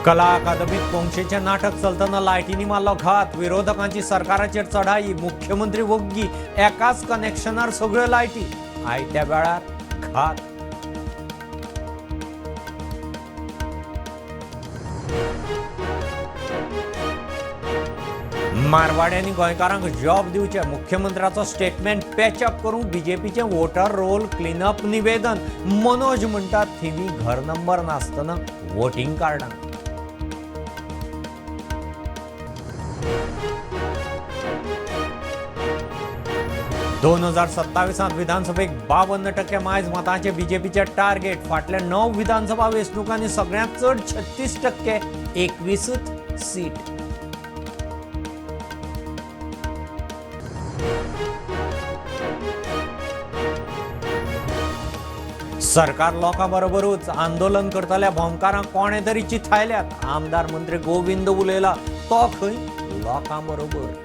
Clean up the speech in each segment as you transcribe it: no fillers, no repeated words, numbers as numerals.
कला अकादमीत पोंगशेचें नाटक चलतना लायटींनी मारलो घात. विरोधकांची सरकाराचेर चढाई. मुख्यमंत्री वग्गी, एकाच कनेक्शनार सगळ्यो लायटी. आयत्या वेळार घात. मारवाड्यांनी गोंयकारांक जॉब दिवचे, मुख्यमंत्र्याचो स्टेटमेंट पॅचअप करूंक बीजेपीचें वोटर रोल क्लिनअप निवेदन. मनोज म्हणटात थिवी घर नंबर नासतना वोटींग कार्डां. 2027त विधानसभेक 52% मायज मतांचे बीजेपीचे टार्गेट. फाटल्या 9 विधानसभा वेंचणुकांनी सगळ्यांत चड 36%, 21च सीट. सरकार लोकां बरोबरूच, आंदोलन करतल्या भोंवकारांक कोणें तरी चिथायल्यात. आमदार मंत्री गोविंद उलयला तो खंय लोकां बरोबर.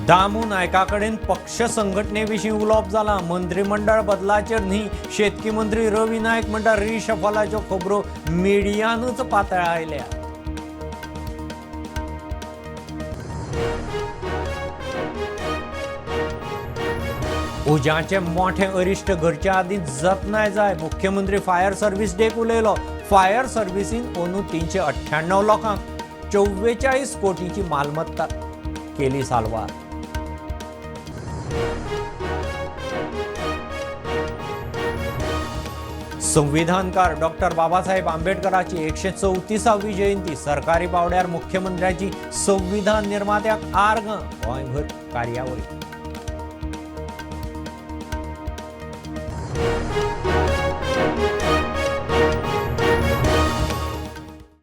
दामू नायका कडेन पक्ष संघटने विशीं उलोवप जालां. मंत्रीमंडळ बदलाचेर न्ही. शेतकी मंत्री रवी नायक म्हणटा रिशफलाच्यो खबरो मिडियानूच पातळायल्या. उज्याचें मोठें अरिश्ट घडचे आदीं जतनाय जाय. मुख्यमंत्री फायर सर्व्हिस डेक उलयलो. फायर सर्व्हिसीन अंदू 398 लोकांक 44 कोटीची मालमत्ता केली साल्वार. संविधानकार डॉक्टर बाबासाहेब आंबेडकराची 134वी जयंती. सरकारी पावड्यार मुख्यमंत्र्याची संविधान निर्मात्याक आर्गां. गोंयभर कार्यावळी.